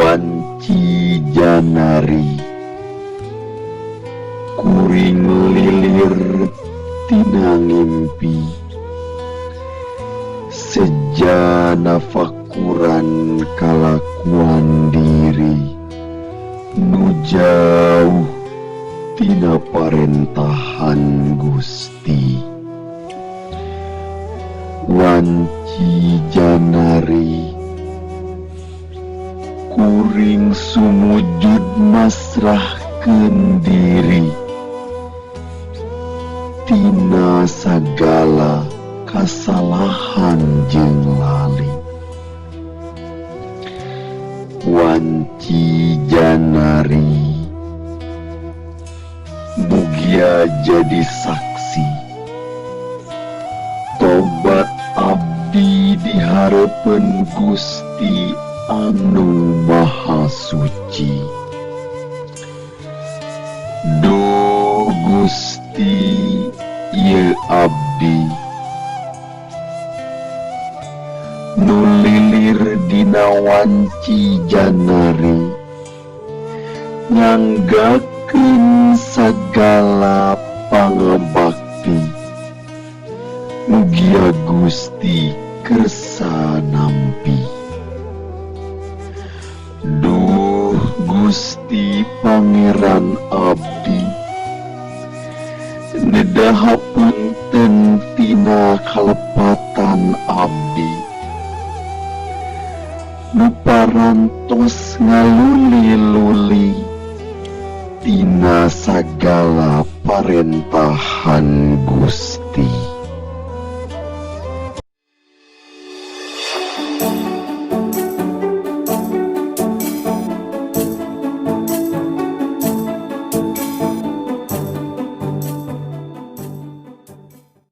Wanci janari kuring lilir tina ngimpi seja nafakuran kalakuan diri nu jauh tina parentahan Gusti. Wanci janari kuring sumujud masrahkeun diri tina sagala kasalahan jeung lali. Wanci janari mugia jadi saksi tobat abdi di hareupeun Gusti anu Maha Suci. Duh Gusti, ieu abdi nu lilir dina wanci janari nyanggakeun sagala pangebakti. Mugia Gusti kersa nampi. Duh Gusti Pangeran abdi, nedahapunten tina kalepatan abdi nu parantos ngaluli-luli tina sagala parentahan Gusti.